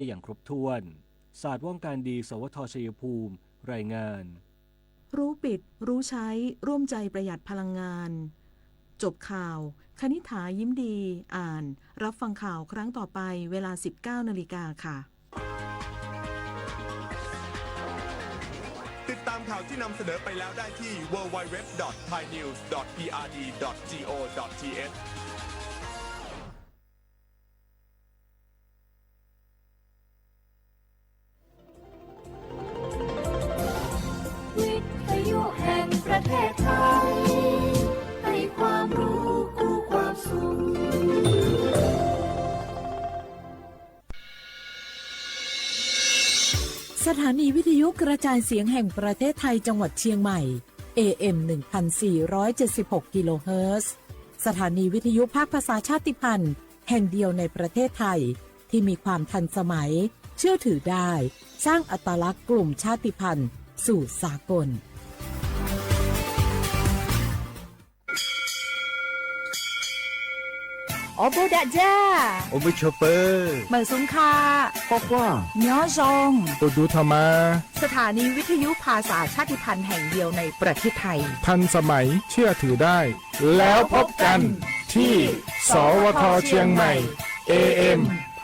อย่างครบถ้วน ศาสตร์ว่องการดี สวท ชัยภูมิ รายงาน รู้ปิด รู้ใช้ ร่วมใจประหยัดพลังงาน จบข่าว คณิษฐา ยิ้มดี อ่าน รับฟังข่าวครั้งต่อไป เวลา สิบเก้านาฬิกาค่ะ ติดตามข่าวที่นำเสนอไปแล้วได้ที่ ดับเบิลยู ดับเบิลยู ดับเบิลยู ดอท ไทยนิวส์ ดอท พีอาร์ดี ดอท จี โอ ดอท ที เอช วิทยุแห่งประเทศไทย ให้ความรู้คู่ความสุข สถานีวิทยุกระจายเสียงแห่งประเทศไทยจังหวัดเชียงใหม่ เอเอ็ม หนึ่งพันสี่ร้อยเจ็ดสิบหก กิโลเฮิรตซ์ สถานีวิทยุภาคภาษาชาติพันธุ์แห่งเดียวในประเทศไทย ที่มีความทันสมัย เชื่อถือได้ สร้างอัตลักษณ์กลุ่มชาติพันธุ์สู่สากล Ob peb dag ja, ob peb choj pawg, mawm xub kha, quaj quaj, nyob zoo, tus dub tho mas. สถานีวิทยุภาษาชาติพันธุ์แห่งเดียวในประเทศไทย ทันสมัย เชื่อถือได้ แล้วพบกันที่ สวท เชียงใหม่ เอเอ็ม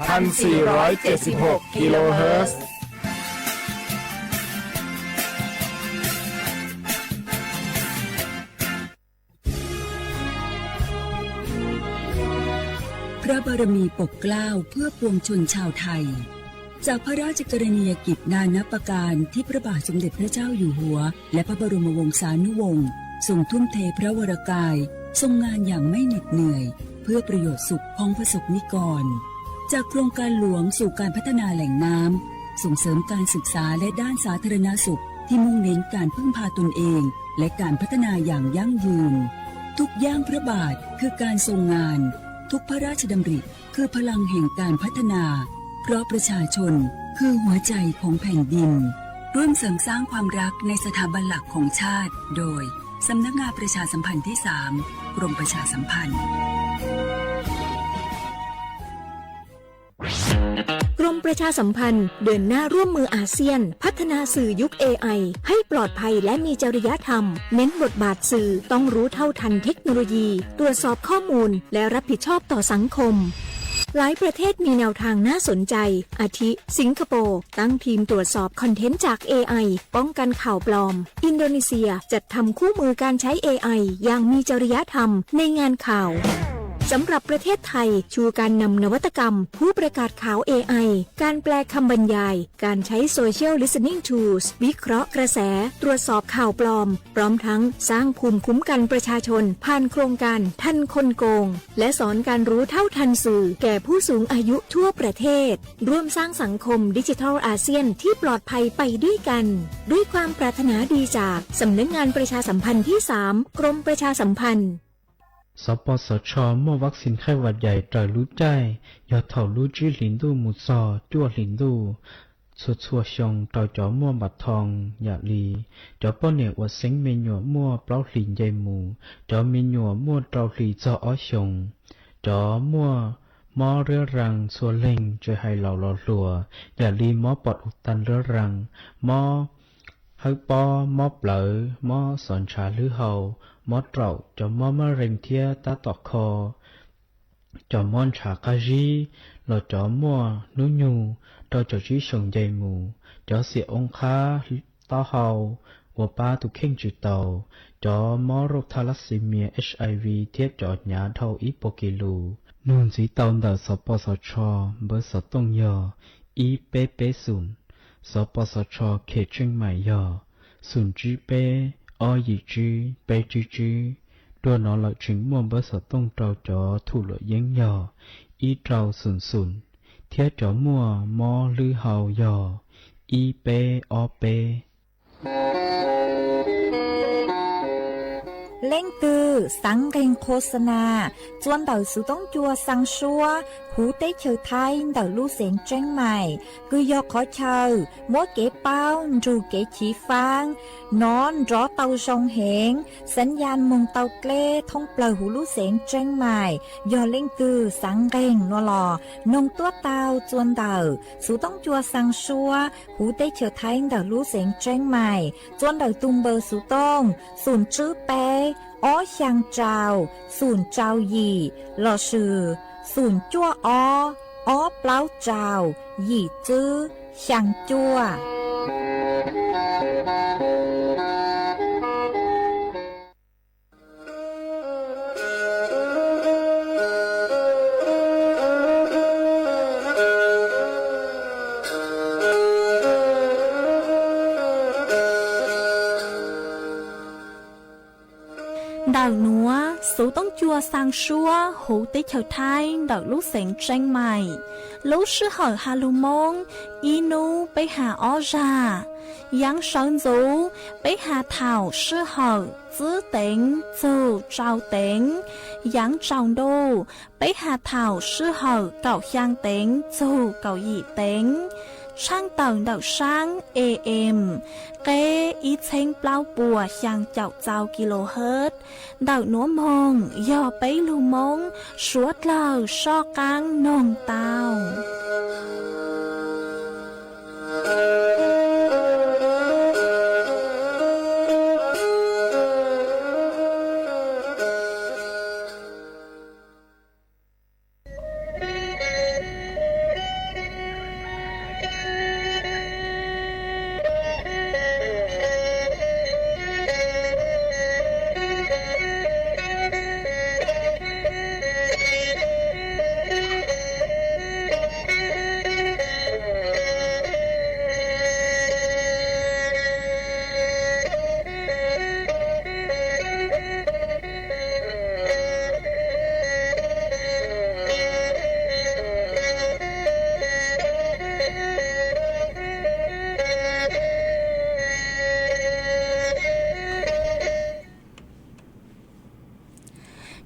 พันสี่ร้อยเจ็ดสิบหก กิโลเฮิรตซ์ พระบารมีปกเกล้าเพื่อปวงชนชาวไทย จากพระราชกรณียกิจนานับประการที่พระบาทสมเด็จพระเจ้าอยู่หัว และพระบรมวงศานุวงศ์ ทรงทุ่มเทพระวรกาย ทรงงานอย่างไม่เหน็ดเหนื่อย เพื่อประโยชน์สุขของพระสงฆ์นิกร จากโครงการหลวงสู่การพัฒนาแหล่งน้ำ ส่งเสริมการศึกษาและด้านสาธารณสุข ที่มุ่งเน้นการพึ่งพาตนเอง และการพัฒนาอย่างยั่งยืน ทุกย่างพระบาทคือการทรงงาน ทุกพระราชดำริคือพลังแห่งการพัฒนา เพราะประชาชนคือหัวใจของแผ่นดิน ร่วมเสริมสร้างความรักในสถาบันหลักของชาติ โดย สำนักงานประชาสัมพันธ์ที่สาม กรมประชาสัมพันธ์ กรมประชาสัมพันธ์เดินหน้าร่วมมืออาเซียน พัฒนาสื่อยุค เอไอ ให้ปลอดภัยและมีจริยธรรม เน้นบทบาทสื่อต้องรู้เท่าทันเทคโนโลยี ตรวจสอบข้อมูล และรับผิดชอบต่อสังคม หลายประเทศมีแนวทางน่าสนใจ อาทิ สิงคโปร์ ตั้งทีมตรวจสอบคอนเทนต์จาก เอไอ ป้องกันข่าวปลอม อินโดนีเซียจัดทำคู่มือการใช้ เอไอ อย่างมีจริยธรรมในงานข่าว สำหรับประเทศไทย ชูการนำนวัตกรรม ผู้ประกาศข่าว เอไอ การแปลคำบรรยาย การใช้ Social Listening Tools วิเคราะห์กระแส ตรวจสอบข่าวปลอม พร้อมทั้งสร้างภูมิคุ้มกันประชาชน ผ่านโครงการทันคนโกง และสอนการรู้เท่าทันสื่อแก่ผู้สูงอายุทั่วประเทศ ร่วมสร้างสังคมดิจิทัลอาเซียนที่ปลอดภัยไปด้วยกัน ด้วยความปรารถนาดีจากสำนักงานประชาสัมพันธ์ที่สาม กรมประชาสัมพันธ์ สปสช muaj vaccine khaib vas dais raws lub caij yog thaum lub tsib hlis ntuj mus txog cuaj hlis ntuj txhua txhua xyoo rau cov muaj npam thoo yam li cov poj niam uas xeeb me nyuam muaj plaub hlis nce mus, cov me nyuam muaj rau hlis txog ob xyoos, cov muaj mob riab raas txhua leeg tsis hais laus los hluas yam li mob pom u tas riab raas, mob hawb pob, mob plawv, mob xov ntshav hlwb hau, mob raum, cov mob mab rees thiab tab tom kho, cov mob ntshav qab zib, los cov muaj hnub nyoog rau caum tsib xyoos nce mus, cov xiam oo qhab taub hau uas pab tus kheej tsis taus, cov mob rauj tha las xi mias, hiv, thiab cov hnyav dhau ib puas kis lus. Nug ntxiv tau ntawm Xov Pos Xov Tsho, npawb xov tooj yog ib peb peb xoom, Xov Pos Xov Tsho Khev Tsheej Maim yog xoom tsib peb ob yim tsib peb tsib tsib. Dua no lawm tseem muaj npawb xov tooj rau cov thum luam yeeb yog ib rau xoom xoom, thiab cov muaj mob hlwb hau yog ib peb ob peb. Leej twg xav nqee qhua xa nas txua ntawm xov tooj cua xaa suab huv teb chaws Thaib ntawm lub xeev Tseeb Maim, kws yog qhov chaw muab kev paub nrug kev chiv faab nov nrov tau zoo heev, xav yas moog tau dleb thoob plawg huv lub xeev Tseeb Maim, yog leej twg xaav nqeeg no los noog tuab taug txuas ntawm xuv toob cua xaa suab huv teb chaws Thaib ntawm lub xeev Tseeb Maim, txuas ntawm tug npawb xuv tooj xoom tswb peb ob xyaa rau xoom rau yim lossis xoom cuaj ob ob plaub rau yim tswb xyaa cuaj. Ntawm nuav xuv toob cua xaa suab huv teb chaws Thaib ntawm lub xeev Tseeb Maim, lub sij hawm has lug Moob ib nub peb has ob zag. Yaav sawv ntxuv peb has thaum sij hawm txwb teev txug rau teev. Yaav tsaus ntuj peb has thaum sij hawm kaum xyaa teev txug kaum yim teev. Tshaaj tawm ntawm saab A M, qeb ib txheeb plaub puas xyaa caum txau kilohertz. Ntawm nuav moog yog peb lug Moob suav dlawg soj qaab noog tau.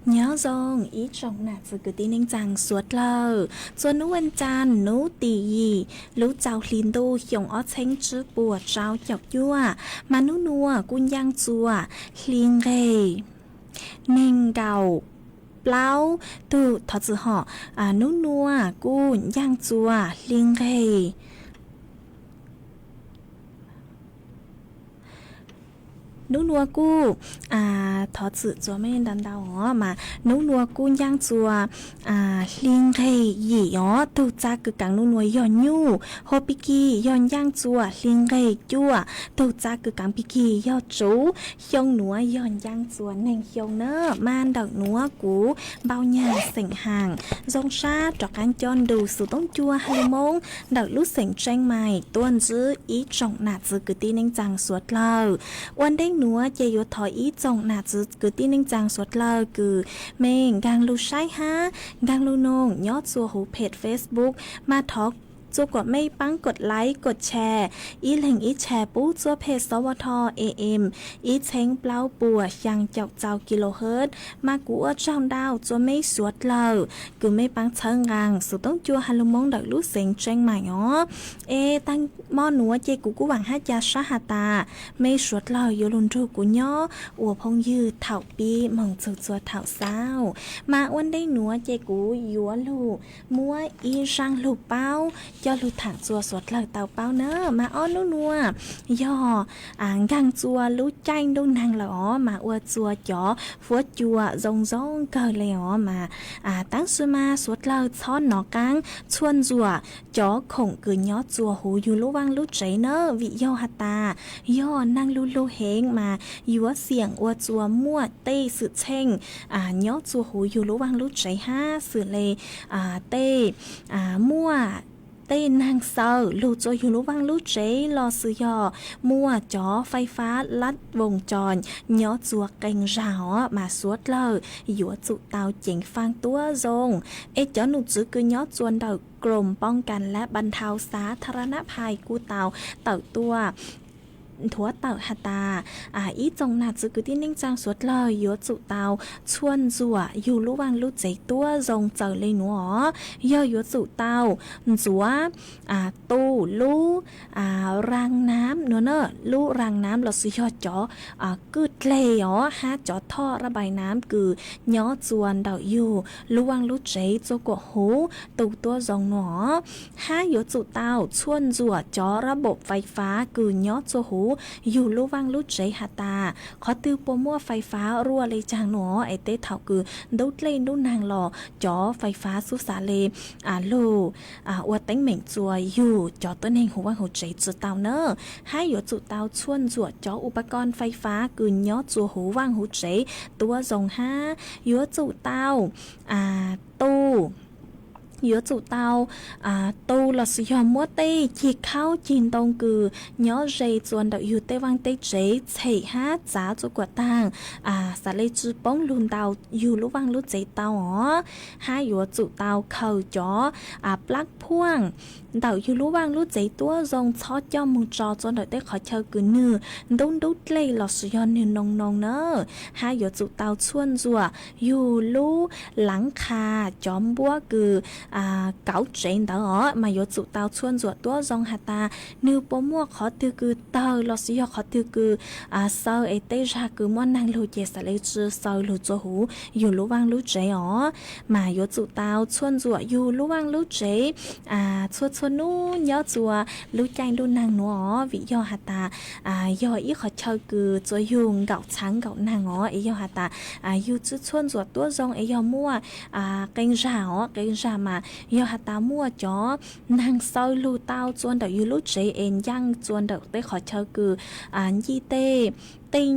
Nyob zoo ib tsoom nam txiv kwv tij neej tsaa suav dlawg, txuas nub ua cas nub tim yim lub txaus hli ntuj xyoo ob txheeb tsib puas rau caum cuaj, mas nub nuav kuj ncaaj txuas hli nqeg neeg nkaum plaub tug, thov txim hom, nub nuav kuj ncaaj txuas hli nqeg nub nuav kuj, thov txim txuas mej ntau ntau os, mas nub nuav kuj ncaaj txuas hli nqeg yim os, tug txav kws kaav nub nuav yog nyuj, hos pig kig yog ncaaj txuas hli nqeg cuaj, tug txav kws kaav pig kig yog tsuv, xyoo nuav yog ncaaj txuas neeg xyoo na. Mas ntawm nuav kuv npau nyag xeem haas zoo sab rov qaab coj nrug xuv toob cua has lug Moob ntawm lub xeem Tseeb Maim tuaj ntsib ib tsoom nam txiv kwv tij neej tsaa suav dlawg. Ua ntej nuav ces yuav thov ib tsoom nam txiv kwv tij neej tsaa suav dlawg kws mej nkaag lug saib hab nkaag lug noog nyob txua huv peg Facebook, mas thov txua kom mej paab kod like kod share, ib leeg ib share pub txua peg xov ua tho A M ib txheeb plaub puas xyaa caum txau kilohertz. Mas kuv ua tsaug ntau txua mej suav dlawg kws mej paab txhawb nqaa xuv toob cua has lug Moob ntawm lub xeem Tseeb Maim os. Es taag mo nuav ces kuv kuj vaam hab ca sab has tas mej suav dlawg yuav lug nrug kuv nyob ua phooj ywg thaum pib moog txug txua thaum xaus. Mas ua ntej nuav ces kuv yuav lug muab ib zaaj lug paub coj lug thaam txua suav dlawg tau paub na. Mas ob nub nuav yog nkaag txua lub caij ntuj neeg lawm os, mas ua txua cov fuab cua zoo zoo kawg le os. Mas tab sis mas suav dlawg txhob nov qaab txhua ntsuam cov khoom kws nyob txua huv yug lub vaaj lub tsev na, vim yog has tas yog naag lug lug heev mas yuav xiam ua txua muaj tej xwm txheej nyob txua huv yug lub vaaj lub tsev hab xws le tej muaj tej naag xawm lug txua yug lub vaaj lub tsev los xws yog muaj cov fais fab lab voos cos nyob txua qee zag os, mas suav dlawg yuav tsum tau ceev faaj tuab zoo. Es cov num tswv kws nyob txua ntawm Krom Poob Kas Lab Npam Nthau Xav Tha Ra Nab Phais kuj tau tawm tuaj nthuav tawm has tas, ib tsoom nam txiv kwv tij neej tsaa suav dlawg yuav tsum tau txhuaj ntxuam yug lub vaaj lub tsev tuab zoo txawm le nuav os. Yog yuav tsum tau ntxuav tu lub rang nam nuav na, lub rang nam lossis yog cov kwj dleg os hab cov thoj rab npais nam kws nyob txua ntawm yug lub vaaj lub tsev txua kuam huv tu tuab zoo nuav os. Hab yuav tsum tau txhuaj ntxuam cov rab npaum fais fav kws nyob txua huv yug lub vaaj lub tsev has tas qhov twg puas muaj fais fav ruaj le caag nuav es tej thaum kws ntub dlej ntub naag los cov fais fav xub xav le lug ua teeb meem txua yug cov tuab neeg huv vaaj huv tsev tsi tau na. Hab yuav tsum tau txhuaj ntxuam cov upakoos fais fav kws nyob txua huv vaaj huv tsev tuab zoo hab yuav tsum tau tu yuav tsum tau tu lossis yog muab tej ceg khaub ceg ntoo kws nyob ze txua ntawm yug tej vaaj tej tsev txhem hab txav txua kuam taag, xav le tsi poob lug ntau yug lub vaaj lub tsev tau os. Hab yuav tsum tau khaws cov plab phuaj ntawm yug lub vaaj lub tsev tuab zoo txhob coj moog tso txua ntawm tej qhov chaw kws nwg ntub ntub dlej lossis yog nwg noo noo na. Hab yuav tsum tau txhuaj ntxuam yug lub laav qha cov npuab kws kauv tsev ntawd os mas yuav tsum tau txhuaj ntxuam tuab zoo has tas nwg puas muaj qhov twg kws tawg lossis yog qhov twg kws xaw es tej zag kws muaj naag lug ces xav le tsi xaw lug txua huv yug lub vaaj lub tsev os. Mas yuav tsum tau txhuaj ntxuam yug lub vaaj lub tsev txhua txhua nub nyob txua lub caij ntuj naag nuav os, vim yog has tas yog ib qhov chaw kws txua yug nkaum txhaav nkaum naag os. Es yog has tas yug tsi txhuaj ntxuam tuab zoo es yog muaj qee zag os, qee zag mas yog has tas muaj cov naag xaw lug tau txua ntawm yug lub tsev es ncaaj txua ntawm tej qhov chaw kws ncij tej, tej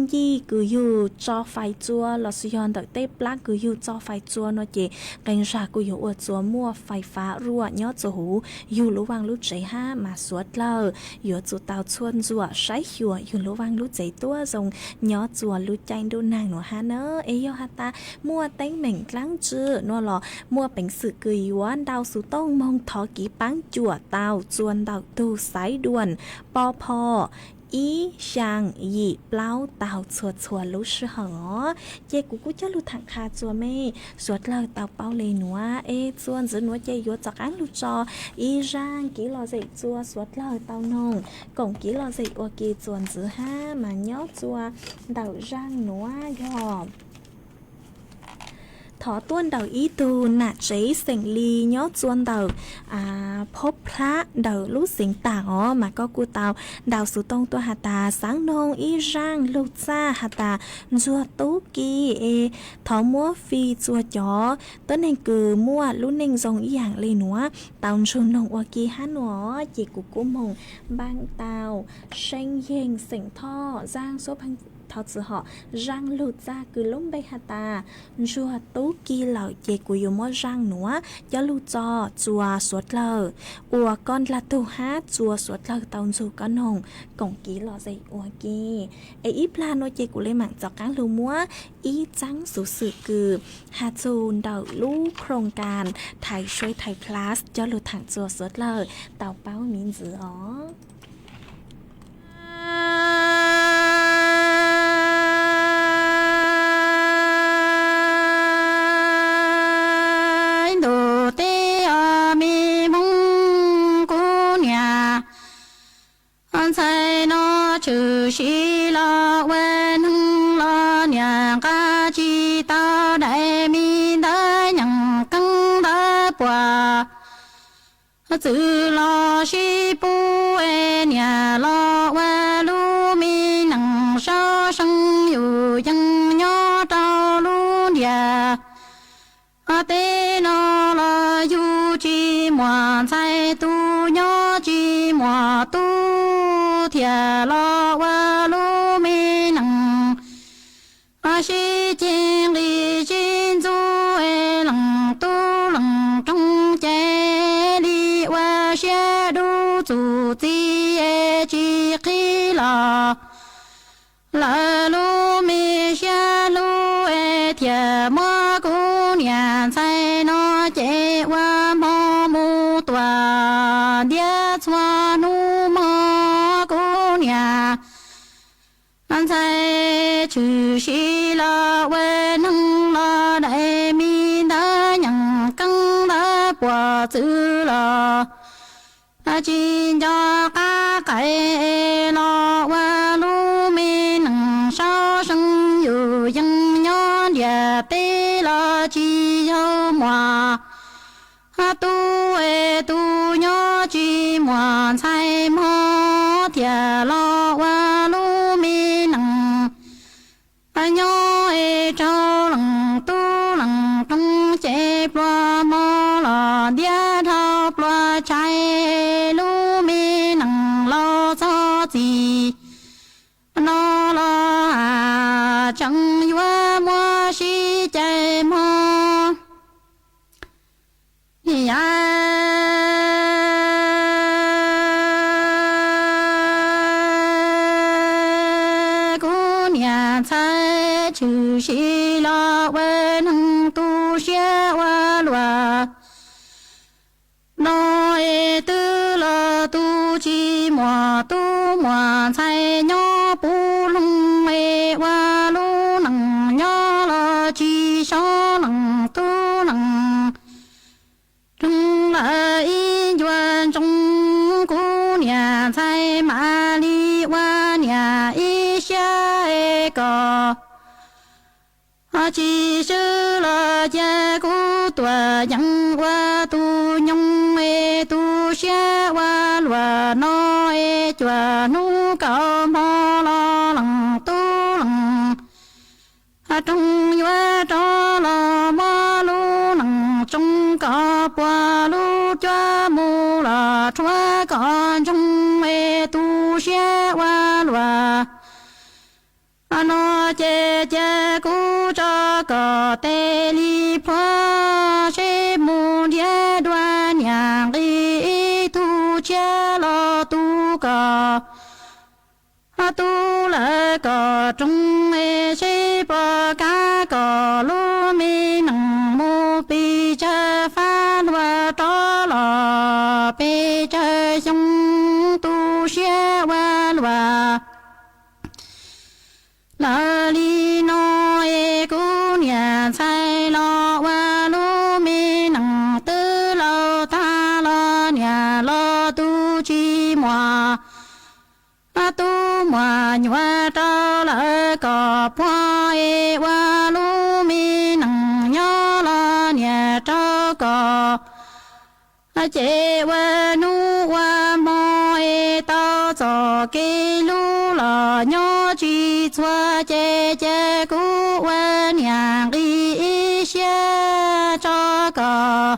ncij kws yug tso fais txua lossis yog ntawm tej plab kws yug tso fais txua no ces qee zag kuj yuav ua txua muaj fais fav ruaj nyob txua huv yug lub vaaj lub tsev hab mas suav dlawg yuav tsum tau txhuaj ntxuam saib xyuas yug lub vaaj lub tsev tuab zoo nyob txua lub caij ntuj naag nuav hab na. Es yog has tas muaj teeb meem dlaab tsi nuav los muaj peev xwm kws yuav nrau xuv tooj moog thov kiv paab cuam tau txua ntawm tug xaiv duam pov pho ib xyaa yim plaub tau txhua txhua lub sij hawm os. Ces kuv kuj coj lug thaam qha txua mej suav dlawg tau paub le nuav es txua ntxiv nuav ces yuav rov qaab lug tso ib zaaj kiv lom zem txua suav dlawg tau noog koom kiv lom zem ua ke txua ntxiv hab mas nyob txua ntawm zaaj nuav yog thov tuaj ntawm ib tug nam tsev xeem Lis nyob txua ntawm Phob Plab ntawm lub xeev Taam os mas koj kuj tau nrau xuv tooj tuaj has tas xaav noog ib zaaj lug txaj has tas ntsuag tub ki es thov muab fij txua cov tuab neeg kws muaj lub neej zoo ib yaam le nuav tau ntsug noog ua ke hab nuav. Ces kuv kuj moog npaaj tau Seej Yeeg xeem Thoj zaaj suab pheej thov txwv hom zaaj lug txaj kws lub npe has tas ntsuag tub ki lawm ces kuv yuav muab zaaj nuav coj lug tso txua suav dlawg ua koj dlaag tug hab txua suav dlawg tau ntsug koj noog koom kiv lom zem ua ke. Es ib plag nuav ces kuv le maam rov qaab lug muab ib txaab xuv xwm kws has txug ntawm lub โครงการ Thai Suai Thai Plus coj lug thaam txua suav dlawg tau paub miv ntxiv os. Ntuj teb os me Hmoob kuv niam, ntxhais no tshwm sim los ua neeg los niam nqa tsis tau daim me ntawv nyeem keeb ntawv puas txwv los sib pub es niam los ua lub me neej sau seej yus yeej nyob rau lub ntiaj teb no los yug tsis muaj ntxhais, tus nyob tsis muaj tub, thiaj los ua lub me neej sib ceg nqi sib ntxub es leej tub leej roog ces li ua siab dub txuj txi es tsis qhib los lawv lub me siab hlub es thiaj muab kuv niam ntxhais no ces ua hmo mus tuaj ntiab txhua hnub hmo kuv niam ntxhais tshwm sim los ua neeg los dai me ntawv nyeem keeb ntawv puas txwv los tsis nco qab qais los ua lub me neeg sau seej yus yeej nyob ntiaj teb los tsis yog muaj tub es tus nyob tsis muaj ntxhais mog thiaj los ua lub me neeg nyob es raug leej tub leej roog ces pluas hmo los ntiab dhau pluas tshais lub me neeg laus txog txij no los tseem yuav muaj sib cais mog. Yam kuv niam ntxhais tshwm sim los ua neeg tu siab ua luaj no es twb los tu tsis muaj tub muaj ntxhais nyob puv loog es ua lub neej nyob los tsis so leej tub leej roog lawm ib ncua ntsoov kuv niam ntxhais mam li ua niam ib siab es kom tsis swb los cia kuv tuam yeem ua tus nyoog es tu siab ua luaj no es cuaj hnub kaum hmo los leej tub leej roog yuav rov los muab lub neej tsoo kom puag lub cuab mus los rhuav kom ntsoog es tu siab ua luaj no ces cia kuv tso kom tes li plhuav seb mus nrhiav dua niam nqi ib tug tshiab los tu kom tub lawm kom roog es seb puas kam kom lub me neej mus pes tsawg fab luaj rov los pes tsawg xyoo tu siab ua luaj lawm li no es kuv niam ntxhais los ua lub me neej twb laus tag los niam los tu tsis muaj tub muaj nyuam rau lawv kom puag es ua lub me neej nyob los niam rau kom ces ua hnub ua hmo es tau txoj kev hlub los nyob tsis txhua ces cia kuv ua niam nqi ib siab tso kom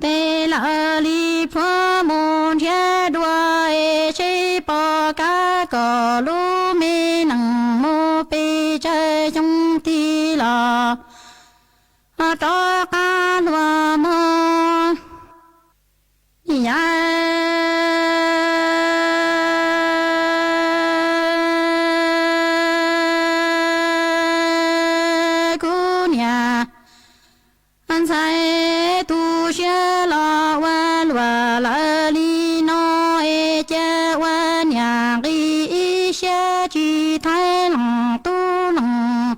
tes lawm li plhuav mus nrhiav dua es seb puas kam kom lub me neej mus pes tsawg xyoo tig los rov qab luaj mog. Yam kuv niam ntxhais tu siab los ua luaj lawm li no es cia ua niam nqi ib siab tsis thaiv leej tub leej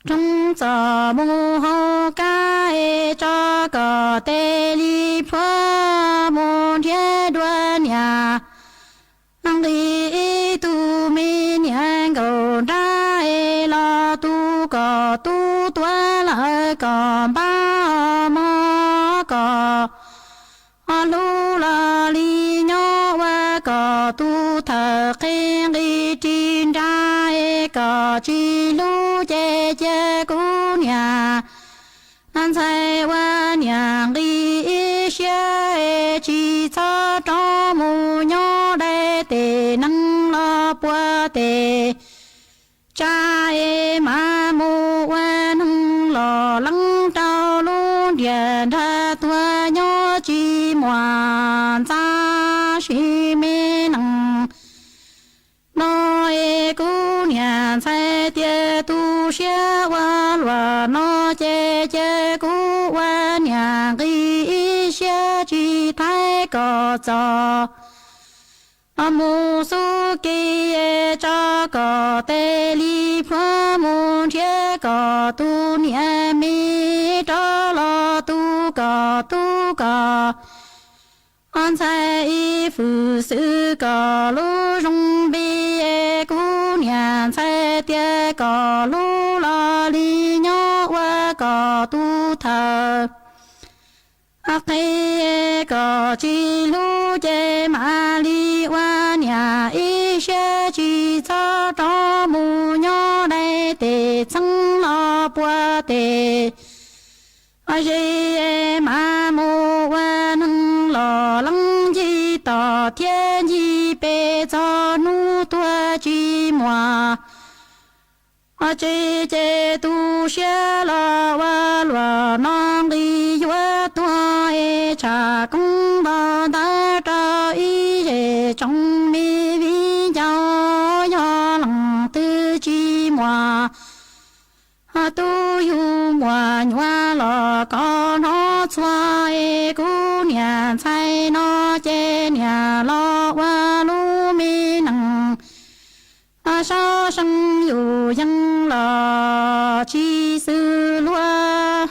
roog txoj mus hauv kab es tso kom tes li plhuav mus nrhiav dua niam nqi ib tug me niam nkaum nrab es los tu kom tub tuav lawm kom npab mog kom hlub los li nyob ua kom tus thawj qhe nqi ris nra es kom tsis hlub ces cia kuv niam ntxhais ua niam nqi ib siab es tsis txhob rov mus nyob dai tes neeg los puag tes tsam es mam mus ua neeg los leej rau lub ntiaj nrag tuag nyob tsis muaj ntxa sis me neej no es kuv niam ntxhais tias tu siab ua luaj no ces cia kuv ua niam nqi ib siab tsis thaiv kom txoj Mus xub ke tso kom tes li phuab, mus nrhiav kom tus niam me rov los tu kom tub kom ntxhais ib fwm xwm kom lub zoo npe. Kuv niam ntxhais tias kom lub los li nyob ua kom tu thawm qhe, kom tsis hlub ces mam li ua niam ib siab, tsis txhob rov mus nyob dai tes txheeb los puag tes ze, mam mus ua neeg los leej ncig tom thiab ncig pem txog hnub tuag tsis muaj tsev. Ces tu siab los ua luam no nqis yuav tuag es tsham koob nto ntawd rau ib zes tsoom me viv ncaus, yog leej twg tsis muaj tub yug muaj nyuam los koj hnov txhua es kuv niam ntxhais no ces niam los ua lub me neeg sab seej yus yeej los tsis xwm luag.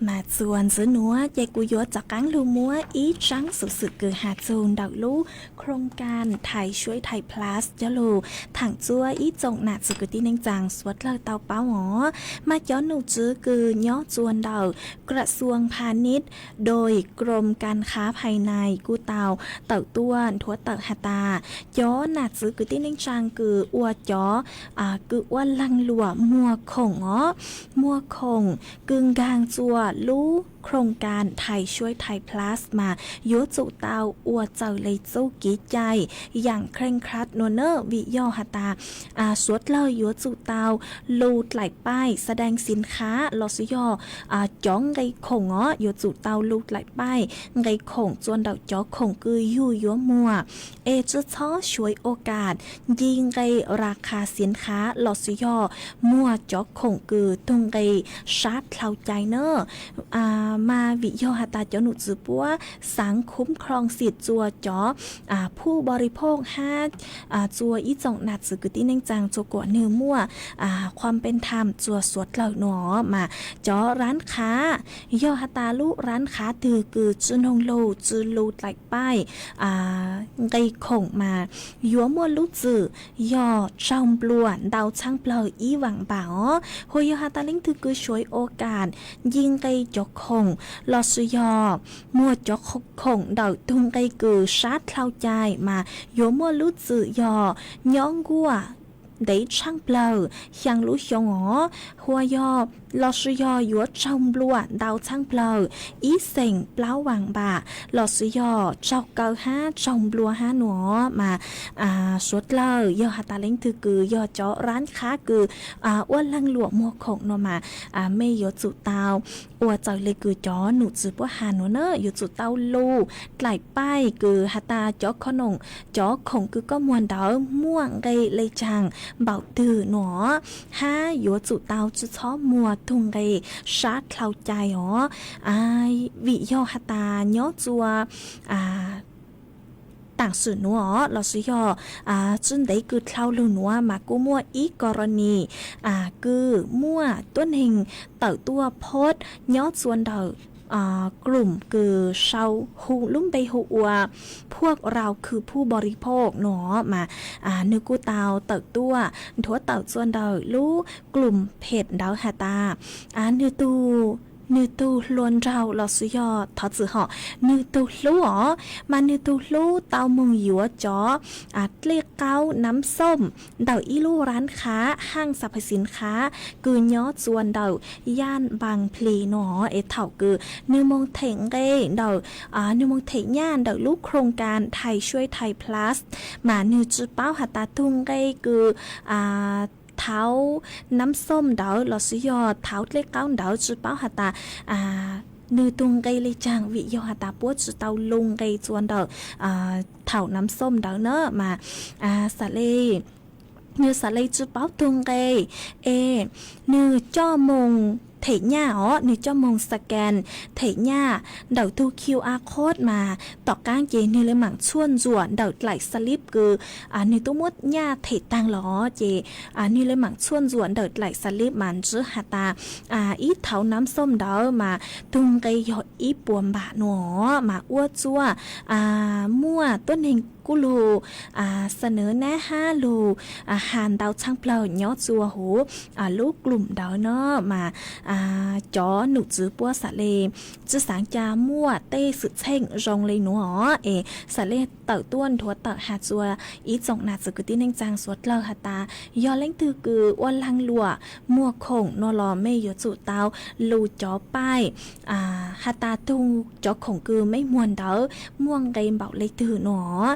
Mas txuas ntxiv nuav ces kuv yuav rov qaab lug muab ib tsaab xuv xwm kws has txug ntawm lub โครงการไทยช่วยไทย Plus coj lug thaam txuas ib tsoom nam txwv kwv tij neej tsaa suav dlawg tau paub os. Mas cov nom tswv kws nyob txuas ntawm กระทรวงพาณิชย์ โดยกรมการค้าภายใน kuj tau tawm tuaj nthuav tawm has tas cov nam txwv kwv tij neej tsaa kws ua cov kws ua leeg luam muag khoom os, muag khoom kws nkaag txuas lub โครงการไทยช่วยไทย Plus mas yuav tsum tau ua txawm le txuj kev cai yaam เคร่งครัด nuav na, vim yog has tas suav dlawg yuav tsum tau lug dlaim paij แสดงสินค้า lossis yog cov nqe khoom os, yuav tsum tau lug dlaim paij nqe khoom txuas ntawm cov khoom kws yug yuav muag, es tsi txhob ฉวยโอกาส nce nqe ราคาสินค้า lossis yog muag cov khoom kws tug nqe sab dlhau cai na. Mas vim yog has tas cov nom tswv puab สังคมครองสิทธิ์ txuas cov ผู้บริโภค hab txuas ib tsoom nam txwv kwv tij neej tsaa txuas kuas nwg muaj ความเป็นธรรม txuas suav dlawg nuav mas cov ร้านค้า yog has tas lub ร้านค้า twg kws tsi noog lug tsi lug dlaim paij nqe khoom mas yuav muaj lub txim yog tsaug nplua ntau txhab plawg ib vaam npaam os. Hos yog has tas leej twg kws ฉวยโอกาส nce nqe cov khoom lossis yog muag cov khoom ntawm tug nqe kws sab dlhau cai mas yuav muaj lub txim yog nyob nkuaj ntev tshaj plawg xyaa lub xyoo os, hos yog lossis yog yuav tsaug nplua ntau txhab plawg ib xeem plaub vaam npaam lossis yog tsaug kaw hab tsaug nplua hab nuav mas suav dlawg yog has tas leej twg kws yog cov ร้านค้า kws ua leeg luam muag khoom nuav mas mej yuav tsum tau ua txawm le kws cov nom tswv puab has nuav na, yuav tsum tau lug dlaim paij kws has tas cov khoom, cov khoom kws koj muag ntawd muaj nqe le caag npaum twg nuav, hab yuav tsum tau tsi txhob muag tug nqe sab dlhau cai os. Vim yog has tas nyob txuas taam sim nuav lossis yog tsi ntev kws dlhau lug nuav mas kuj muaj ib กรณี kws muaj tuab neeg tawm tuaj โพสต์ nyob txuas ntawm กลุ่ม kws sau hu lub npe hu ua พวกเราคือผู้บริโภค nuav mas nwg kuj tau tawm tuaj nthuav tawm txuas ntawm lub กลุ่มเพจ ntawd has tas nwg tug nwg tug hluas nraug los sis yog thov txim hom, nwg tug hlub os, mas nwg tug hlub tau moog yuav cov dlej qaub nab xoom ntawm ib lub rab khav haj xab phas xiv khav kws nyob txua ntawm yaj Npaas Plis no es thaum kws nwg moog them nqe ntawm, nwg moog them nyaj ntawm lub khoom kas Thai Suai Thai Plus mas nwg tsi paub has tas tug nqe kws thaud nab xoom ntawd los sis yog thaud dlej qaub ntawd tsi paub has tas nwg tug nqe le caag vim yog has tas puab tsi tau lug nqe txua ntawm thaum nab xoom ntawd na mas xaav le nwg xaav le tsi paub tug nqe es nwg coj moog them nyaj os, nwg coj moog scan them nyaj ntawm tug QR code mas tom qaab ces nwg le maam txhuaj ntsuam ntawm dlaim slip kws nwg tub muab nyaj them taag los ces nwg le maam txhuaj ntsuam ntawm dlaim slip mas ntsib has tas ib thaud nab xoom ntawd mas tug nqe yog ib puas npam nua mas ua txuaj muaj tuab neeg kuj lug xa nab hab lug has ntau txhaaj plawg nyob txua huv lub group ntawd na mas cov num tswv puab xaav le tsi xaav ca muaj tej xwm txheej zoo le nuav es xaav le tawm tuaj nthuav tawm has txua ib tsoom nam txiv kwv tij neej tsaa suav dlawg has tas yog leej twg kws ua laag luam muag khoom nua los mej yuav tsum tau lug cov paib has tas tug cov khoom kws mej muag ntawd muaj nqe npaum le twg nua.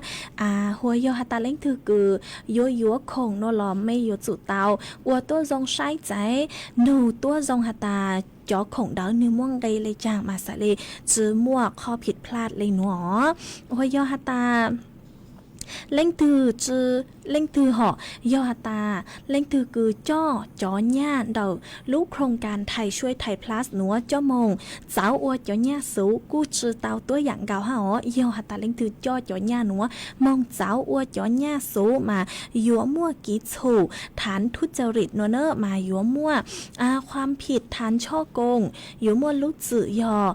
Huas yog has tas leej twg kws yuav yuav khoom nua los mej yuav tsum tau ua tuab zoo saib txais, nug tuab zoo has tas cov khoom ntawd nwg muaj nqe le caag mas xaav le tsi muaj qhov phiv plaj le nuav. Huas yog has tas leej twg tsi, leej twg hom yog has tas leej twg kws coj cov nyaj ntawm lub khoom kas Thai Suai Thai Plus nuav coj moog txauv ua cov nyaj xuv kuj tsi tau tuab yaam nkaus hab os. Yog has tas leej twg coj cov nyaj nuav moog txauv ua cov nyaj xuv mas yuav muaj kiv txhum thav thuj cau rim nua na mas yuav muaj qhuam phim thav tshob koos, yuav muaj lub txwm yog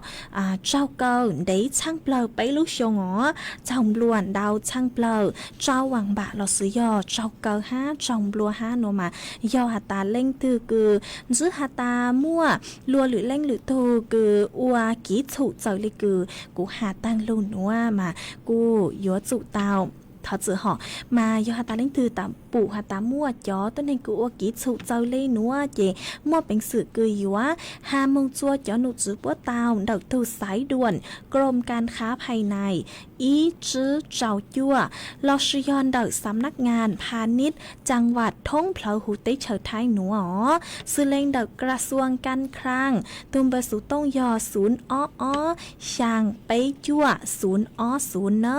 tsaug kaw ntev txhaaj plawg peb lub xyoo os, tsaug nplua ntau txhaaj plawg, tsaug vaam npam los sis yog tsaug kaw hab tsaug nplua hab nua mas yog has tas leej twg kws ntsib has tas muaj luag lwm leej lwm tug kws ua kiv txhum txawm le kws kuv has taag lug nuav mas kuj yuav tsum tau thov txim hom. Mas yog has tas leej twg pum has tas muaj cov tuab neeg kws ua kiv txhum txawm le nuav ces muaj peev xwm kws yuav has moog txua cov num tswv puab tau ntawm tug xaiv duam Krom Kas Khav Phais Nais ib tsib rau cuaj los sis yog ntawm Xam Nab Ngas Pha Nib Caa Vam thoob plawv huv teb chaws Thaib nuav os, xws le ntawm Kra Xuam Kas Khraas tug npawb xuv tooj yog xum ob ob xyaa peb cuaj xum ob xum na,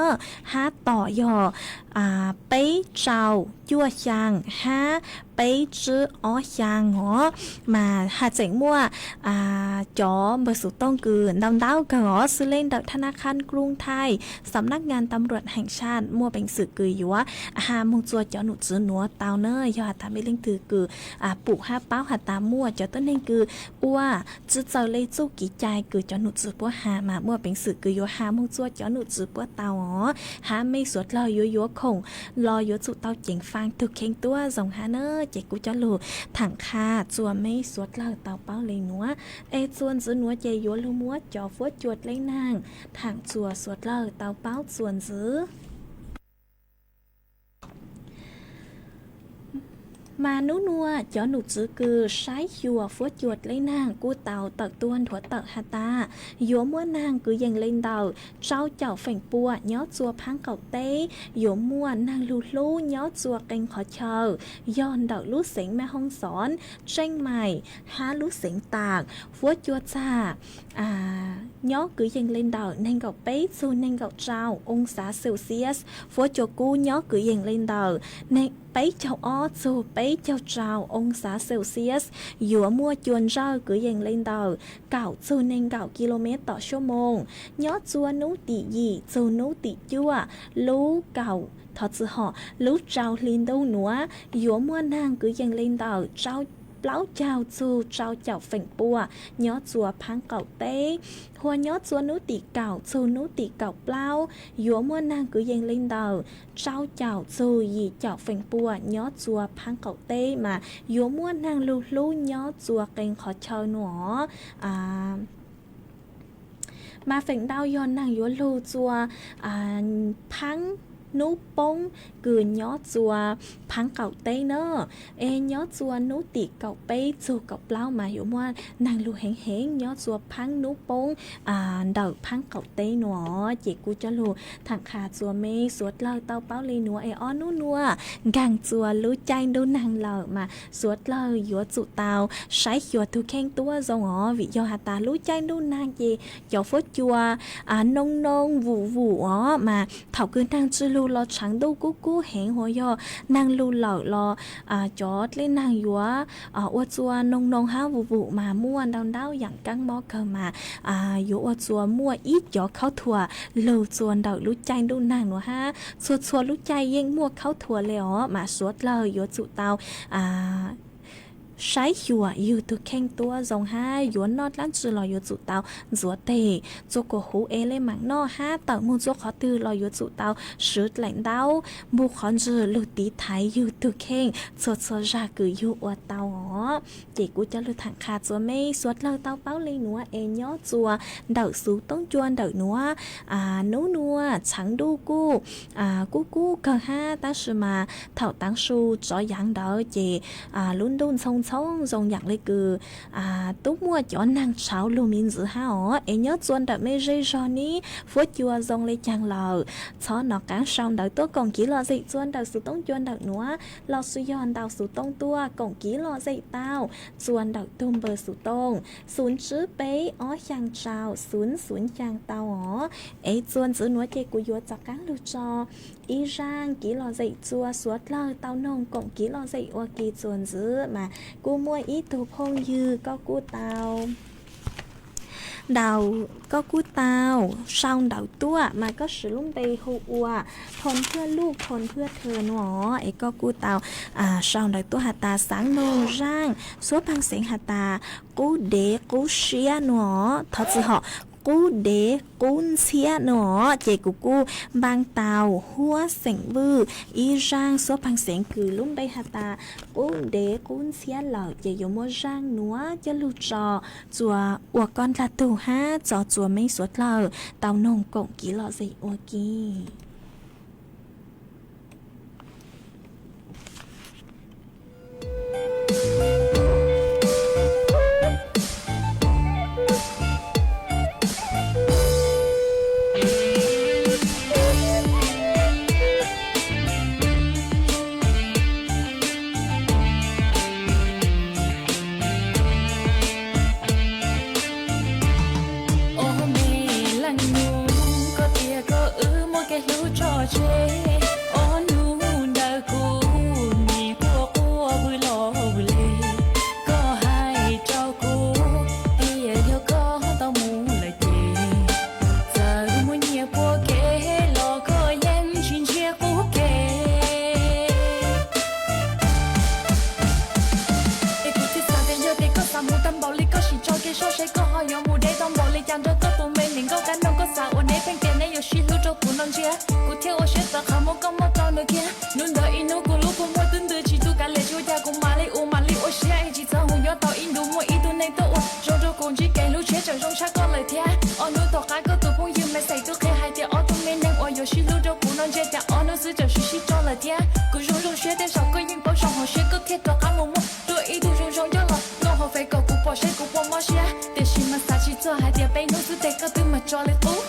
hab tom yog peb rau cuaj xyaa hab peb tsib ob xyaa os. Mas has tseem muaj cov npawb xuv tooj kws ntau ntau kawg os, xws le ntawm Tha Na Khan Krung Thai, Xam Nab Ngas Tam Ruam Heem Sam muaj peev xwm kws yuav has moog txua cov num tswv nuav tau na. Yog has tas mej leej twg kws pum hab paub has tas muaj cov tuab neeg kws ua tsi txawm le txuj kev cai kws cov num tswv puab has mas muaj peev xwm kws yuav has moog txua cov num tswv puab tau os. Hab mej suav dlawg yuav yuav khoom los yuav tsum tau ceev faa tug kheej tuab zoo hab na. Ces kuv coj lug thaam qha txua mej suav dlawg tau paub le nuav, es txuas ntxiv nuav ces yuav lug muab cov fuab cua dleb naag thaam txua suav dlawg tau paub txuas ntxiv. Mas nub nuav cov num tswv kws saib xyuas fuab cua dleb naag kuj tau tawm tuab nthuav tawm has tas yuav muaj naag kwv yees le ntawm rau caum feem pua nyob txua phaab qaum teb, yuav muaj naag lug hlub nyob txua qee qhov chaw, yog ntawm lub xeev Maj Hoob Xoov, Tseej Maim hab lub xeev Taam. Fuab cua txag nyob kwv yees le ntawm neeg nkaum peb txug neeg nkaum rau oo xav Celsius. Fuab cua kub nyob kwv yees le ntawm peb caug ob txug peb caug rau oo xav Celsius. Yuav muaj cua ntsawj kwv yees le ntawm kaum txug neeg nkaum kis lus mev tom suab moos. Nyob txua nub tim yim txug nub tim cuaj lub kaum, thov txwm hom, lub rau hli ntuj nuav yuav muaj naag kwv yees le ntawm rau plaub caug txug rau caum feem pua nyob txua phaab qaum teb. Hua nyob txua nub tim kaum txug nub tim kaum plaub yuav muaj naag kwv yees le ntawm rau caum txug yim caum feem pua nyob txua phaab qaum teb mas yuav muaj naag lug hlub nyob txua qee qhov chaw nuav. Mas feem ntau yog naag yuav lug txua phaab nub poob kws nyob txua phaab qaum teb na. Es nyob txua nub tim kaum peb txug kaum plaub mas yuav muaj naag lug heev heev nyob txua phaab nub poob ntawm phaab qaum teb nuav. Ces kuv coj lug tham qha txua meb suav dlawg tau paub le nuav es ob nub nuav nkaag txua lub caij ntuj naag lawm mas suav dlawg yuav tsum tau saib xyuas tug kheej tuab zoo os, vim yog has tas lub caij ntuj naag ces cov fuab cua noo noo vum vum os, mas thaum kws naag tsi lug los tshaav ntuj kub kub heev, hua yog naag lug lawm los cov dlej naag yuav ua txua noo noo hab vum vum mas muaj ntau ntau yaam kaab mob kawg mas yuav ua txua muaj ib cov khaub thuas lug txua ntawm lub caij ntuj naag nuav hab txhua txhua lub caij yeej muaj khaub thuas le os, mas suav dlawg yuav tsum tau saib xyuas yug tug kheej tuab zoo hab yuav noj dlaab tsi los yuav tsum tau ntxuav teg, txua kuas huv es le maam noj hab tawm moog txua qhov twg los yuav tsum tau swv dlaim ntaub npug qhov ntswg lug tiv thaiv yug tug kheej txhua txhua zag kws yug ua tau os. Ces kuv coj lug tham qha txua meb suav dlawg tau paub le nuav es nyob txua ntawm xuv toob cua ntawm nuav, nub nuav tshaav ntuj kuj kub kub kawg hab, tab sis mas thaum taav su tsov yaav ntawd ces lub ntuj ntxhoo ntxhoo zoo yaam le kws tub muaj cov naag tshauv lug miv ntxwv hab os. Es nyob txua ntawm mej zej zog neb fuab cua zoo le caag lawm, txhob nov qaab sau ntawv tuaj koom kiv lom zem txua ntawm xuv toob cua ntawm nuav, los sis yog ntaus xuv toob tuaj koom kiv lom zem tau txua ntawm tug npawb xuv toob xuv tswb peb ob xyaa rau xuv xuv xyaa tau os. Es txua ntxiv nuav ces kuv yuav rov qaab lug tso ib zaaj kiv lom zem txua suav dlawg tau noog koom kiv lom zem ua ke txua ntxiv mas kuj muaj ib tug phooj ywg koj kuj tau ntaus, koj kuj tau sau ntawv tuaj mas koj siv lub npe hu ua Phoo Phuaj Luj, Phoo Phuaj Thw nuav os. Es koj kuj tau sau ntawv tuaj has tas xaav noog zaaj xuab phaag xeev has tas qub dev qub siab nuav os, thov txim hom, qub dev qub ntxhiab nuav os. Ces kuv kuj npaa tau Huab Xeem Vwj ib zaaj xuab phaag xeev kws lub npe has tas qub dev qub ntxhiab lawm, ces yuav muab zaaj nuav coj lug tso txua ua koj dlaag tug hab tso txua meb suav dlawg tau noog koom kiv lom zem ua ke. Ob me leej nus, koj tias koj wb muaj kev hlub tso tseg, ob nus ntawm kuv nim quaj quaj vwm los vwm le. Koj hais rau kuv tias yog koj tau mus lawm ces txawm muaj nyiaj puab kev los koj yeej tsis ntsiab qub kev. Es kuv thiaj xav tias yog tias koj xav mus tag npaum li koj sim tso kev soj seb koj ho yuav mus deb tau npaum li cas nrog koj tus me niam nkauj qab noog. Koj xav ua neb pheej tias neb yuav sib hlub rau kuv no ntsia, kuv thiaj ua siab tawv qhov muab koj muab rau nws kiag. Hnub ntawd ib hnub kuv lub kua muag twb ntws tsis tu kav liam, tsis ua cas kuv mam li ua mam li ua siab es tsis txhob hu nyob tau ib ntus muaj ib tug neeg tuaj ua zoo rau kuv ntsib kev hlub tshiab tseem zoo tshaj koj lawm thiab. Ob hnub tom qab koj tus phooj ywg Maiv Xeem twb qhia hais tias ob tug me neeg uas yuav sib hlub rau kuv no ntsia cas ob hnub xwb txawm sib sib tso lawm thiab. Kuv zoo zoo siab tej zaum koj yeej paub zoo hauv siab koj thiaj rov qab mus muaj dua ib tug zoo zoo nyob los nkauj hauv Fev kom kuv pom seb kuv puas mob siab, tiam sis mas xav tsis txog hais tias peb hnub xwb tes koj twb mus tso li qub.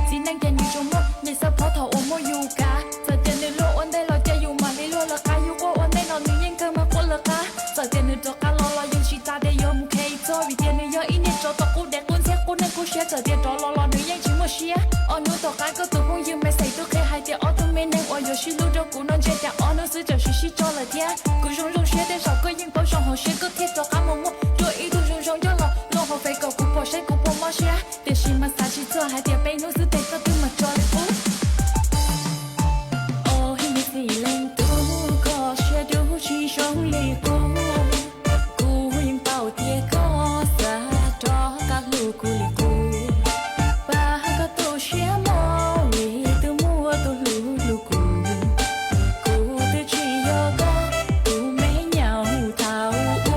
Txiv neej ces nws tsuas muaj nyiaj xav pov thaum uas muaj yus kav. Txawm tias nws luag ua ntej los ces yus mam li luag lawv qab, yus quaj ua ntej no nws yeej kawg mas quaj lawv qab. Txawm tias nws rov qab los los yus tsis tas tias yuav mus khe txog, vim tias nws yog ib niag tsov tom qub dev qub ntxhiab qub neej qub siab. Txawm tias rov los los nws yeej tsis muaj siab. Ob hnub tom qab koj tus phooj ywg Maiv Xais twb qhia hais tias ob tug me neeg uas yuav sib hlub rau kuv no ntshe cas ob hnub xwb txawm sib sib tso lawm thiab. Kuv zoo zoo siab tej zaum koj yeej paub zoo hauv siab koj thiaj rov qab mus muaj dua ib tug zoo zoo nyob los loo hauv Fev kom kuv pom saib kuv puas mob siab. Tiam sis mas xav tsis txog hais tias peb hnub xwb tes koj twb mus tso li qub. Oj, nws txim leej tub, koj siab dub tsis zoo li qub. Kuv yeej paub tias koj xav rov qab hlub kuv li qub. Pab koj tu siab mog, vim twb muaj tus hlub hlub kuv. Kuv twb tsis yog koj tus me nyuam thaum ub,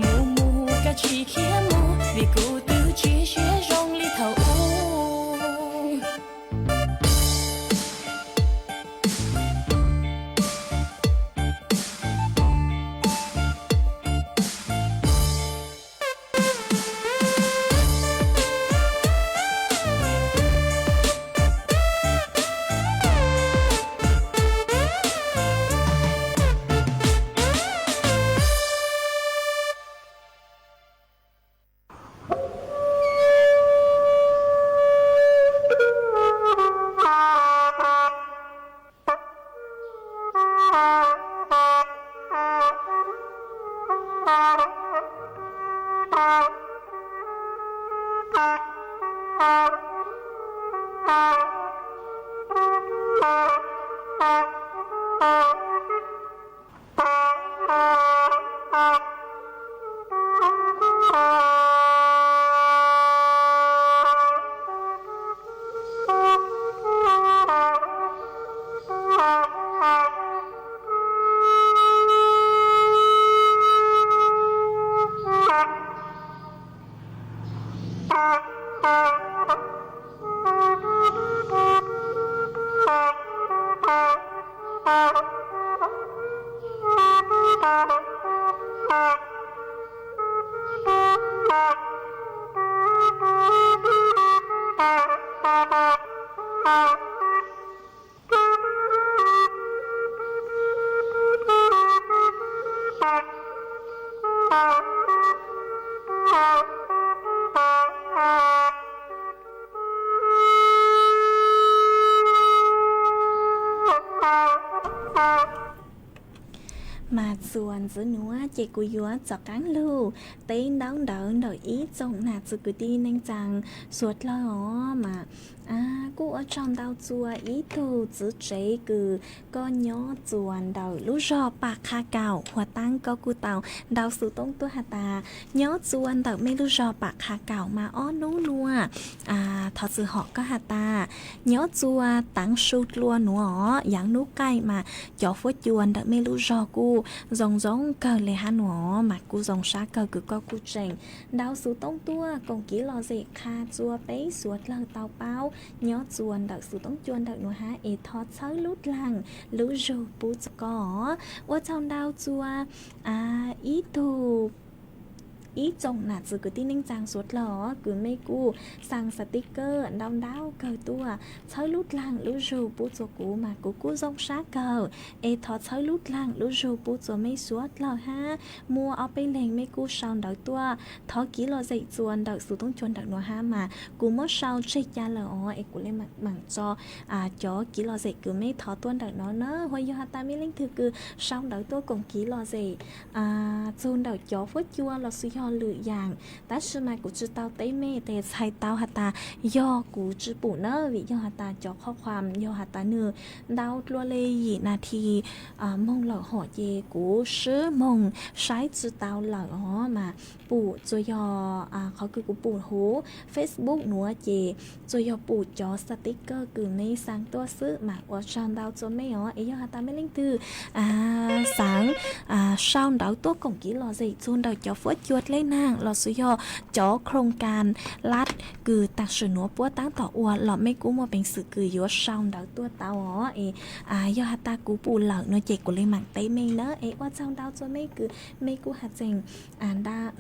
mus mus koj tsis khiav mus, vim kuv twb tsis siab zoo li thaum ub. Mas txuas ntxiv nuav ces kuv yuav txaus qaab lug teb ntaub ntawv ntawm ib tsoom nam txiv kwv tij neej tsaa suav dlawg os. Mas kuj ua tsaug ntau txua ib tug txiv tsev kws koj nyob txuas ntawm lub zog Pam Qha Kaum, huv taab koj kuj tau ntau xuv toob tuaj has tas nyob txua ntawm mej lub zog Pam Qha Kaum mas ob nub nuav thov txwm hom koj has tas nyob txua Taav Su Dlua nuav os, yaav nub qaij mas cov fuab cua ntawm mej lub zog kuj zoo zoo kawg le hab nuav os. Mas kuj zoo sab kawg kws koj kuj tseem ntau xuv toob tuaj koom kev lom zem qha txua peb suav dlawg tau paub nyob txua ntawm xuv toob cua ntawm nuav hab es thov txhawb lub dlaag lub zug pub txug koj os. Ua tsaug ntau txua ib tug ib tsoom nam txiv kwv tij neej tsaa suav dlawg os kws mej kuj xaa xav tib kawg ntau ntau kawg tuaj txhawb lub dlaag lub zug pub txua kuv mas kuv kuj zoo sab kawg. Es thov txhawb lub dlaag lub zug pub txua mej suav dlawg hab muaj ob peb leeg mej kuj sau ntawv tuaj thov kev lom zem txua ntawm xuv toob cua ntawm nuav hab mas kuv muab sau tseg ca lawm os es kuv le maam tso cov kev lom zem kws mej thov tuaj ntawm no na. Hos yog has tas mej leej twg kws sau ntawv tuaj koom kev lom zem txug ntawm cov fuab cua los xwb yog lwm yaam tab sis mas kuv tsi tau teb mej tes txhais tau has tas yog kuv tsi pum na, vim yog has tas cov qhov khuam yog has tas nwg ntau dlua le yim nas thi moog lawm hom ces kuv swb moog saib tsi tau lawm os. Mas pum txua yog qhov kws kuv pum huv Facebook nuav ces txua yog pum cov xav tib kawg kws mej xaa tuaj xwb. Mas ua tsaug ntau txua mej os. Es yog has tas mej leej twg xaav sau ntawv tuaj koom kev lom zem txug ntawm cov fuab cua Teb neeg los sis yog cov khrooj kas lab kws taag sim nuav puab taab tom ua los mej kuj muaj peev xwm kws yuav sau ntawv tuaj tau os. Es yog has tas kuv pum lawm no ces kuv le maam teb mej na. Es ua tsaug ntau rua mej kws mej kuj has tseem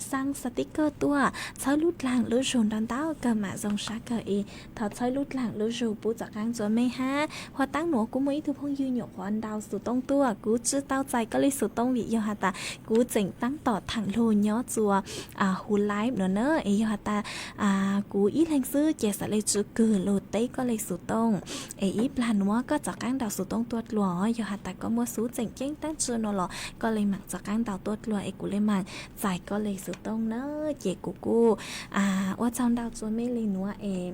xaa sticker tuaj txhawb lub dlaag lub zug ntau ntau kawg mam zoo sab kawg. Es thov txhawb lub dlaag lub zug pub rov qaab rua mej hab. Huv taab nuav kuv muaj ib tug phooj ywg nyuam qhuav ntaus xuv tooj tuaj, kuv tsi tau txais koj le xuv tooj vim yog has tas kuv tseem taab tom thaam lug nyob rua huv live nuav na. Es yog has tas kuv ib leeg xwb ces xaav le tsi kws lug teb koj le xuv tooj. Es ib plag nuav koj rov qaab ntaus xuv tooj tuaj dlua, yog has tas koj muaj xuv tseem ceeb taab tsi nuav los koj le maam rov qaab ntaus tuaj dlua es kuv le maam txais koj le xuv tooj na. Ces kuv kuj ua tsaug ntau rua mej le nuav es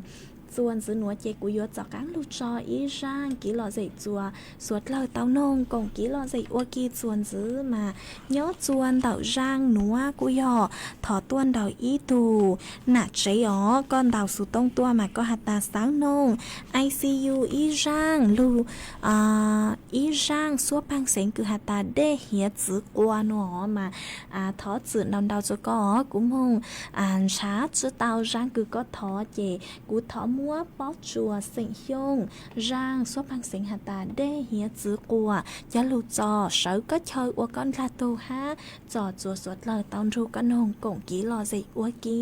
txuas ntxiv nuav ces kuv yuav rov qaab lug tso ib zaaj kev lom zem txuas suav dlawg tau noog koom kev lom zem ua ke txuas ntxiv mas nyob rua ntawm zaaj nuav kuj yog thov tuaj ntaus ib tug nam tsev os. Koj ntaus xuv tooj tuaj mas koj has tas xaav noog I C U ib zaaj lug ib zaaj suab phaaj xeev kws has tas dej hiav txwv quas nuav mas thov txim ntau ntau rua koj os. Kuv moog ntshav tsi tau zaaj kws koj thov ces kuv thov muab pob tsuas xeem Xyooj zaaj suab phaaj xeev has tas dej hiav txwv quas coj lug tso sawv koj chaw ua koj ndlag tug hab tso txuas suav dlawg tau nrug koj noog koom kev lom zem ua ke.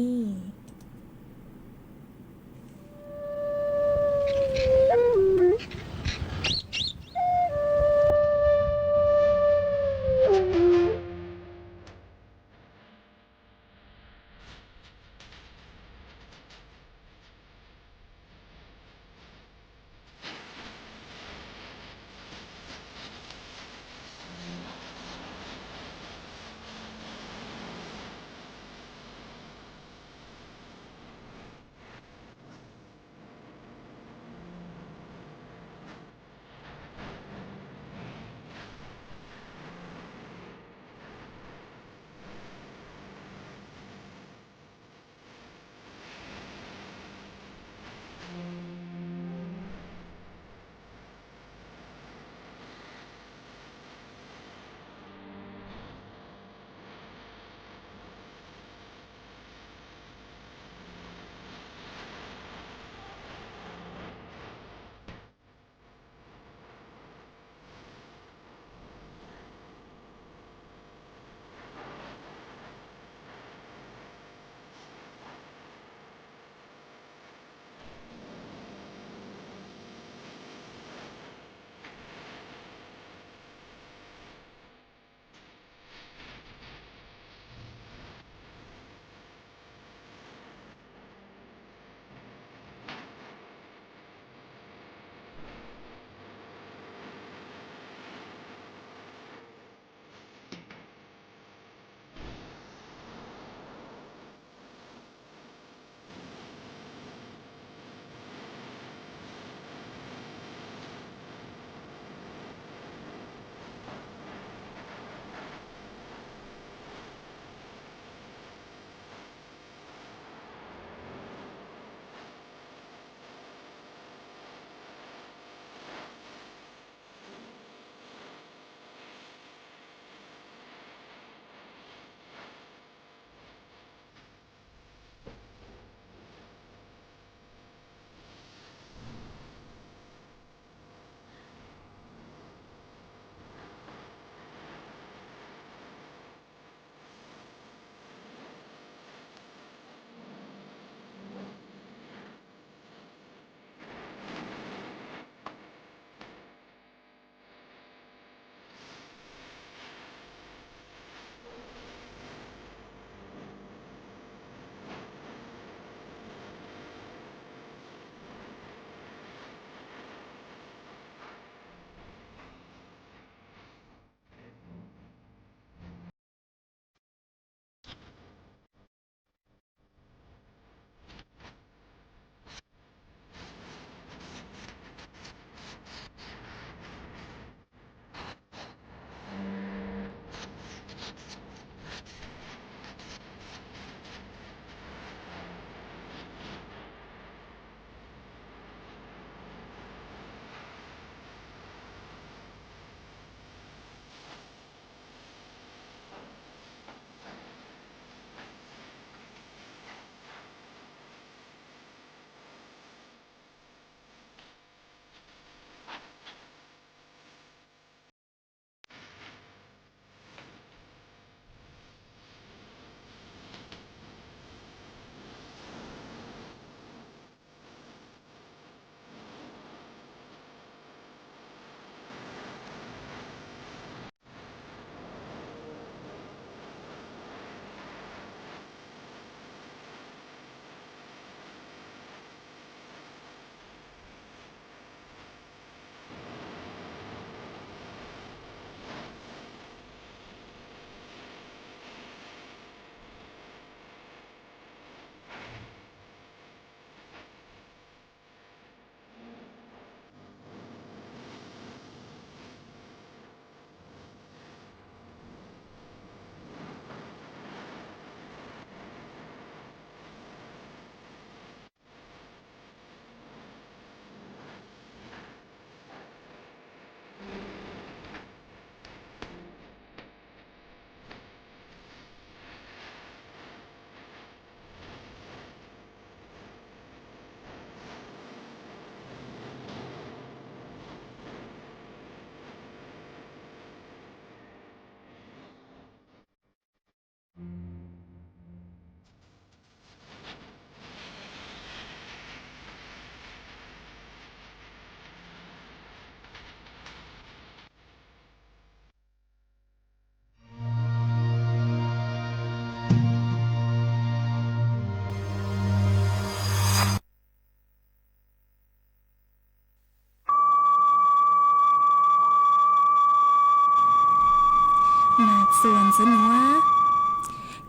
txuas ntxiv nuav,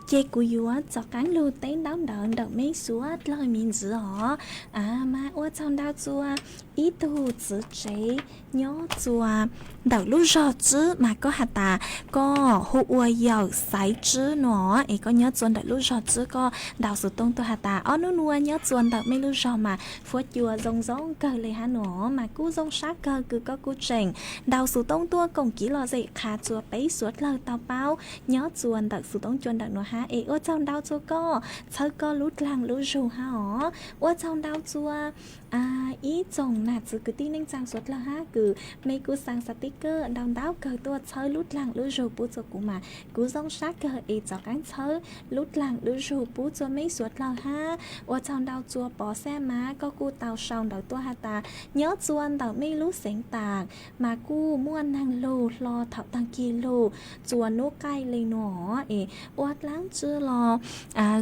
ces kuv yuav tov qaab lug teb ntaub ntawv ntawm mej suav dlawg miv ntxiv os. Mas ua tsaug ntau txug ib tug txiv tsev nyob txuas ntawm lub zog Tswb mas koj has tas koj hu ua Yawm Xaiv Tswb nuav es koj nyob txuas ntawm lub zog Tswb, koj ntaus xuv tooj tuaj has tas ob nub nuav nyob txuas ntawm mej lub zog mas huab cua zoo zoo kawg le hab nuav mas kuj zoo sab kawg kws koj kuj tseem ntaus xuv tooj tuaj koom kiv lom zem qha txuas peb suav dlawg tau paub nyob txuas ntawm xuv tooj cua ntawm nuav hab es ua tsaug ntau txug koj txhawb koj lub dlaag lub zug hab os. Ua tsaug ntau txug ib tsoom nam txiv kwv tij neej tsaa suav dlawg hab kws mej kuj xaa xav tib kawm ntau ntau kawg tuaj txhawb lub dlaag lub zug pub txug kuv mas kuv zoo sab kawg es tov qaab txhawb lub dlaag lub zug pub txug mej suav dlawg hab. Ua tsaug ntau txug Pov Xaj mas koj kuj tau sau ntawv tuaj has tas nyob txuas ntawm mej lub xeev taam mas kuj muaj naag lug hlo thaum taag kig lug txuas nub qaij le nuav es ua dlaab tsi los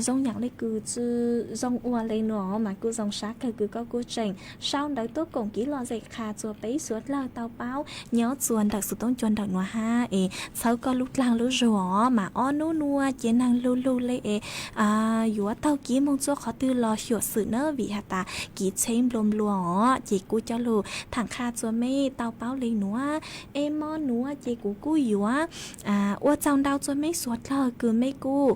zoo yaam le kws tsi zoo ua le nuav mas kuj zoo sab kawg kws koj kuj tseem sau ntawv tuaj koom kiv lom zem qha txuas peb suav dlawg tau paub nyob txuas ntawm xuv tooj cua ntawm nuav hab es txhawb koj lub dlaag lub zug os mas ob nub nuav ces naag lug lug le es yuav taug kib moog txuas qhov twg los xyuam xwm na vim has tas kib tsheb nplua nplua os ces kuj coj lug thaam qha txuas mej tau paub le nuav. Es mo nuav ces kuv kuj yuav ua tsaug ntau txug mej suav dlawg kws mej kuj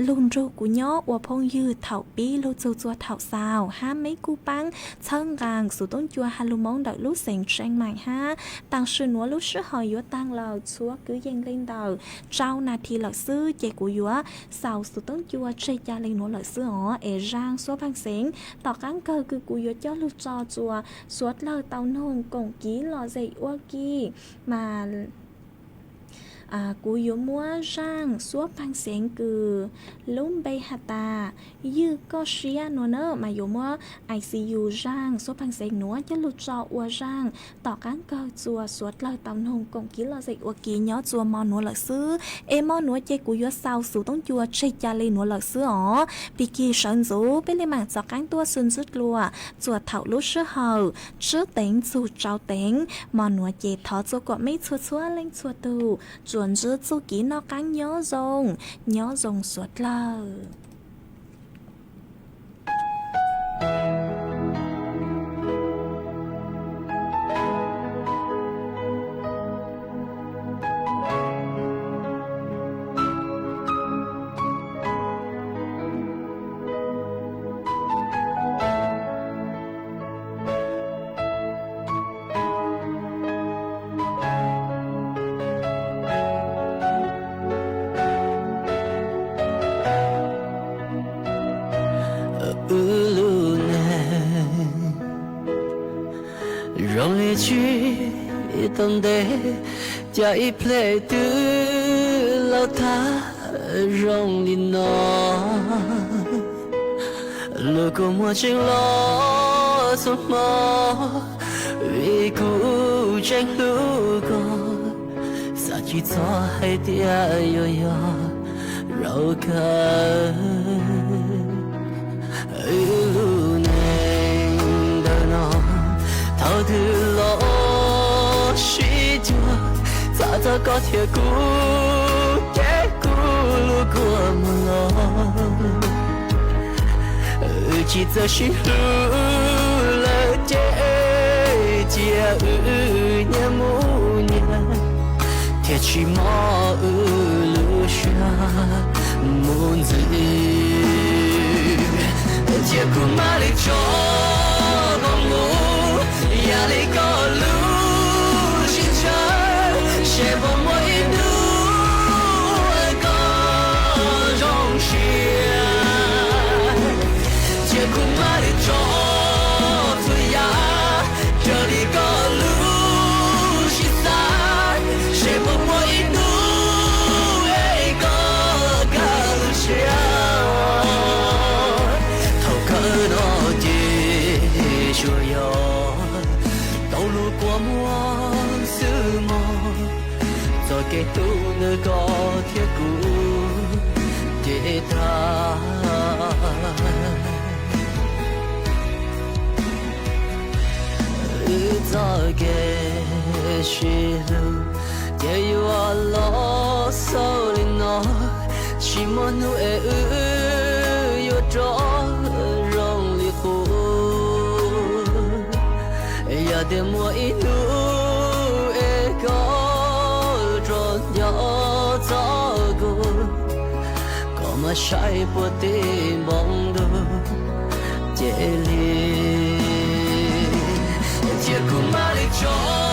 lug nrug kuv nyob ua phooj ywg thaum pib lug txug txuas thaum xaus hab mej kuj paab txhawb nqaa xuv tooj cua has lug Moob ntawm lub xeev Tseej Maim hab. Taam sim nuav lub sij hawm yuav taag lawm txhua kwv yees le ntawm rau nas this lawm xwb ces kuv yuav xaus xuv tooj cua tseg ca le nuav lawm xwb os es zaaj suab phaaj xeev tom qaab kawg kws kuv yuav coj lug tso txuas suav dlawg tau noog koom kiv lom zem ua ke mas kuv yuav muab zaaj suab phaaj xeev kws lub npe has tas Ywj Koj Siab nuav na mas yuav muab I C U zaaj suab phaaj xeev nuav coj lug tso ua zaaj tom qaab kawg txuas suav dlawg tau noog koom kiv lom zem ua ke nyob txuas mo nuav lawm xwb. Es mo nuav ces kuv yuav xaus xuv tooj cua tseg ca le nuav lawm xwb os. Pig kig sawv ntxuv peb le maam tov qaab tuaj xwb ntsib dlua txuas thaum lub sij hawm tsib teev txug rau teev. Mo nuav ces thov txua kuas mej txhua txhua leej txhua tug tsuas ntsib txuj kev noj qaab nyob zoo, nyob zoo suav dlawg. Wb lub neej zoo li tsis tau ntev, cas ib pliag twb laus tag zoo li no. Lub kua muag tseem loj xuas hmo, vim kuv tseem hlub koj, xav tsis txog hais tias yuav yog zaum kawg. Wb lub neej ntawm no, thaum twg los sib cuag, xav txog koj thiab kuv, ces kuv lub kua muag los. Wb tsis txawj sib hlub lawm ces cia wb nyias mus nyias, thiaj tsis mob wb lub siab mus ntxiv. Cia kuv mam li tso nkaus mus, yam li koj lub sij hawm, seb puas muaj ib hnub koj zoo siab. Cia kuv mam li tso txhua yam, raws li koj lub sij hawm, seb puas muaj ib hnub es koj kaj lub siab. Thaum kawg no ces tsuas yog tau lub kua muag xwb mog, txoj kev hlub ntawm koj thiab kuv ces tag. Wb txoj kev sib hlub Ces yuav los xaus li no, tsis muaj hnub es wb yuav rov zoo li qub. Yog tias muaj ib hnub es koj rov nco txog kuv, koj mam saib puas tib npoo ntuj ces li, thiab kuv mam li tso